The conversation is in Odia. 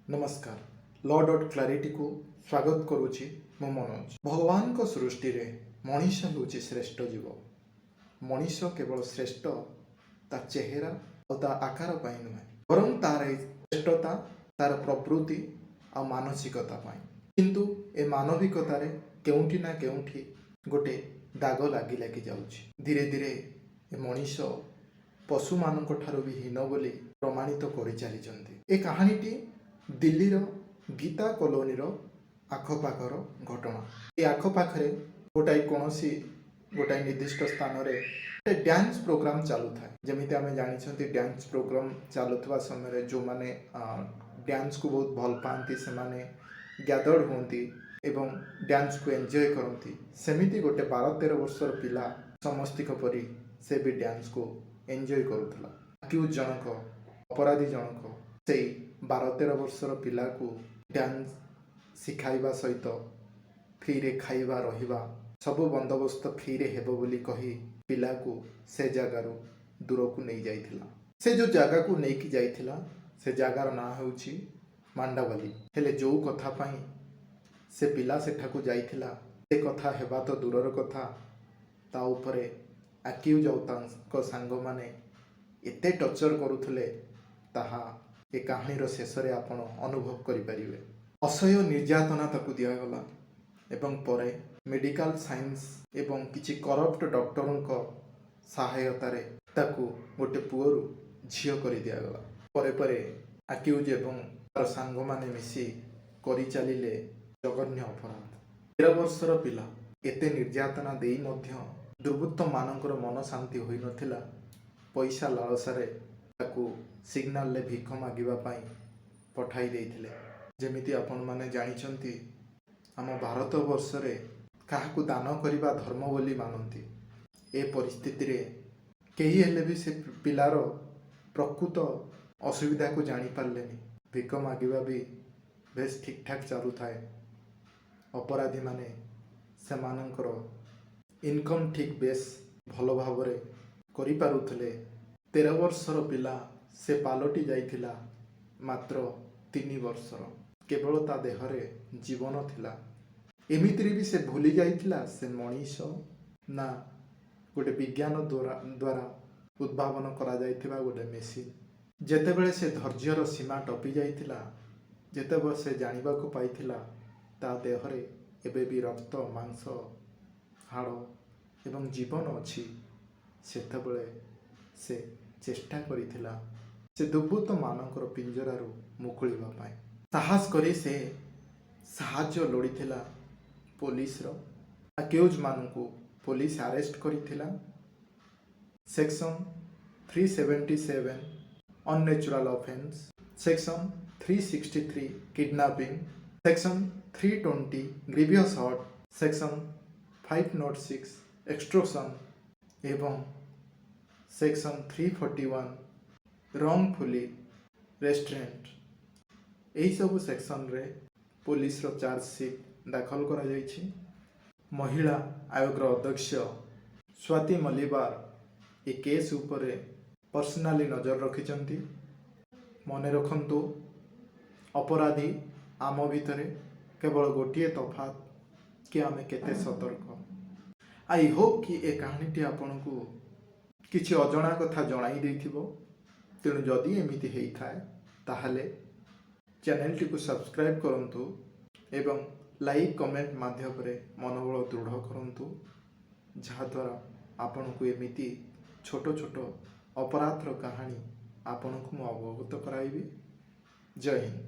ନମସ୍କାର, ଲ ଡଟ୍ କ୍ଲାରିଟିକୁ ସ୍ୱାଗତ କରୁଛି ମୁଁ ମନୋଜ। ଭଗବାନଙ୍କ ସୃଷ୍ଟିରେ ମଣିଷ ହେଉଛି ଶ୍ରେଷ୍ଠ ଜୀବ। ମଣିଷ କେବଳ ଶ୍ରେଷ୍ଠ ତା ଚେହେରା ଆଉ ତା ଆକାର ପାଇଁ ନୁହେଁ, ବରଂ ତାର ଏଇ ଶ୍ରେଷ୍ଠତା ତାର ପ୍ରବୃତ୍ତି ଆଉ ମାନସିକତା ପାଇଁ। କିନ୍ତୁ ଏ ମାନବିକତାରେ କେଉଁଠି ନା କେଉଁଠି ଗୋଟେ ଦାଗ ଲାଗି ଲାଗି ଯାଉଛି। ଧୀରେ ଧୀରେ ଏ ମଣିଷ ପଶୁମାନଙ୍କ ଠାରୁ ବି ହୀନ ବୋଲି ପ୍ରମାଣିତ କରିଚାଲିଛନ୍ତି। ଏ କାହାଣୀଟି ଦିଲ୍ଲୀର ଗୀତା କଲୋନୀର ଆଖପାଖର ଘଟଣା। ଏ ଆଖପାଖରେ କୌଣସି ଗୋଟାଏ ନିର୍ଦ୍ଦିଷ୍ଟ ସ୍ଥାନରେ ଗୋଟେ ଡ୍ୟାନ୍ସ ପ୍ରୋଗ୍ରାମ ଚାଲୁଥାଏ। ଯେମିତି ଆମେ ଜାଣିଛନ୍ତି, ଡ୍ୟାନ୍ସ ପ୍ରୋଗ୍ରାମ ଚାଲୁଥିବା ସମୟରେ ଯେଉଁମାନେ ଡ୍ୟାନ୍ସକୁ ବହୁତ ଭଲ ପାଆନ୍ତି, ସେମାନେ ଗ୍ୟାଦର୍ଡ ହୁଅନ୍ତି ଏବଂ ଡ୍ୟାନ୍ସକୁ ଏନ୍ଜୟ କରନ୍ତି। ସେମିତି ଗୋଟେ 12-13 ବର୍ଷର ପିଲା ସମସ୍ତିଙ୍କ ପରି ସେ ବି ଡ୍ୟାନ୍ସକୁ ଏନ୍ଜୟ କରୁଥିଲା। ଆକ୍ୟୁଜ୍ ଜଣକ, ଅପରାଧୀ ଜଣକ ସେଇ 12-13 ବର୍ଷର ପିଲାକୁ ଡ୍ୟାନ୍ସ ଶିଖାଇବା ସହିତ ଫ୍ରିରେ ଖାଇବା, ରହିବା ସବୁ ବନ୍ଦୋବସ୍ତ ଫ୍ରିରେ ହେବ ବୋଲି କହି ପିଲାକୁ ସେ ଜାଗାରୁ ଦୂରକୁ ନେଇଯାଇଥିଲା। ସେ ଯେଉଁ ଜାଗାକୁ ନେଇକି ଯାଇଥିଲା, ସେ ଜାଗାର ନାଁ ହେଉଛି ମାଣ୍ଡାୱାଲି। ହେଲେ ଯେଉଁ କଥା ପାଇଁ ସେ ପିଲା ସେଠାକୁ ଯାଇଥିଲା, ସେ କଥା ହେବା ତ ଦୂରର କଥା, ତା ଉପରେ ଆକ୍ୟୁଜ୍ ଆଉ ତାଙ୍କ ସାଙ୍ଗମାନେ ଏତେ ଟର୍ଚର କରୁଥିଲେ, ତାହା ଏ କାହାଣୀର ଶେଷରେ ଆପଣ ଅନୁଭବ କରିପାରିବେ। ଅସହ୍ୟ ନିର୍ଯାତନା ତାକୁ ଦିଆଗଲା ଏବଂ ପରେ ମେଡ଼ିକାଲ ସାଇନ୍ସ ଏବଂ କିଛି କରପ୍ଟ ଡକ୍ଟରଙ୍କ ସହାୟତାରେ ତାକୁ ଗୋଟେ ପୁଅରୁ ଝିଅ କରିଦିଆଗଲା। ପରେ ପରେ ଆକ୍ୟୁଜ୍ ଏବଂ ତାର ସାଙ୍ଗମାନେ ମିଶି କରିଚାଲିଲେ ଜଘନ୍ୟ ଅପରାଧ। 13 ବର୍ଷର ପିଲା, ଏତେ ନିର୍ଯାତନା ଦେଇ ମଧ୍ୟ ଦୁର୍ବୃତ୍ତମାନଙ୍କର ମନ ଶାନ୍ତି ହୋଇନଥିଲା। ପଇସା ଲାଳସାରେ ତାକୁ ସିଗ୍ନାଲରେ ଭିକ ମାଗିବା ପାଇଁ ପଠାଇ ଦେଇଥିଲେ। ଯେମିତି ଆପଣମାନେ ଜାଣିଛନ୍ତି, ଆମ ଭାରତ ବର୍ଷରେ କାହାକୁ ଦାନ କରିବା ଧର୍ମ ବୋଲି ମାନନ୍ତି। ଏ ପରିସ୍ଥିତିରେ କେହି ହେଲେ ବି ସେ ପିଲାର ପ୍ରକୃତ ଅସୁବିଧାକୁ ଜାଣିପାରିଲେନି। ଭିକ ମାଗିବା ବି ବେଶ ଠିକ୍ଠାକ୍ ଚାଲୁଥାଏ। ଅପରାଧୀମାନେ ସେମାନଙ୍କର ଇନକମ୍ ଠିକ୍ ବେଶ ଭଲ ଭାବରେ କରିପାରୁଥିଲେ। 13 ବର୍ଷର ପିଲା ସେ ପାଲଟି ଯାଇଥିଲା ମାତ୍ର 3 ବର୍ଷର। କେବଳ ତା ଦେହରେ ଜୀବନ ଥିଲା। ଏମିତିରେ ବି ସେ ଭୁଲି ଯାଇଥିଲା ସେ ମଣିଷ ନା ଗୋଟେ ବିଜ୍ଞାନ ଦ୍ୱାରା ଉଦ୍ଭାବନ କରାଯାଇଥିବା ଗୋଟେ ମେସିନ୍। ଯେତେବେଳେ ସେ ଧୈର୍ଯ୍ୟର ସୀମା ଟପି ଯାଇଥିଲା, ଯେତେବେଳେ ସେ ଜାଣିବାକୁ ପାଇଥିଲା ତା ଦେହରେ ଏବେ ବି ରକ୍ତ, ମାଂସ, ହାଡ଼ ଏବଂ ଜୀବନ ଅଛି, ସେତେବେଳେ ସେ ଚେଷ୍ଟା କରିଥିଲା ସେ ଦୁର୍ବୃତ୍ତମାନଙ୍କର ପିଞ୍ଜରାରୁ ମୁକୁଳିବା ପାଇଁ। ସାହସ କରି ସେ ସାହାଯ୍ୟ ଲୋଡ଼ିଥିଲା ପୋଲିସର। ଆକ୍ୟୁଜମାନଙ୍କୁ ପୋଲିସ ଆରେଷ୍ଟ କରିଥିଲା। Section 377 unnatural offence, section 363 kidnapping, section 320 grievous hurt, section 506 extortion ଏବଂ section 341 wrongfully restraint। ଏହିସବୁ ସେକ୍ସନରେ ପୋଲିସର ଚାର୍ଜସିଟ୍ ଦାଖଲ କରାଯାଇଛି। ମହିଳା ଆୟୋଗର ଅଧ୍ୟକ୍ଷ ସ୍ୱାତୀ ମଲିବାର ଏ କେସ୍ ଉପରେ ପର୍ସନାଲି ନଜର ରଖିଛନ୍ତି। ମନେ ରଖନ୍ତୁ, ଅପରାଧୀ ଆମ ଭିତରେ କେବଳ ଗୋଟିଏ ତଫାତ୍ କି ଆମେ କେତେ ସତର୍କ। I Hope କି ଏ କାହାଣୀଟି ଆପଣଙ୍କୁ କିଛି ଅଜଣା କଥା ଜଣାଇ ଦେଇଥିବ। ତେଣୁ ଯଦି ଏମିତି ହେଇଥାଏ, ତାହେଲେ ଚ୍ୟାନେଲଟିକୁ ସବସ୍କ୍ରାଇବ୍ କରନ୍ତୁ ଏବଂ ଲାଇକ୍, କମେଣ୍ଟ ମାଧ୍ୟମରେ ମନୋବଳ ଦୃଢ଼ କରନ୍ତୁ, ଯାହାଦ୍ୱାରା ଆପଣଙ୍କୁ ଏମିତି ଛୋଟ ଛୋଟ ଅପରାଧର କାହାଣୀ ଆପଣଙ୍କୁ ମୁଁ ଅବଗତ କରାଇବି। ଜୟ ହିନ୍ଦ।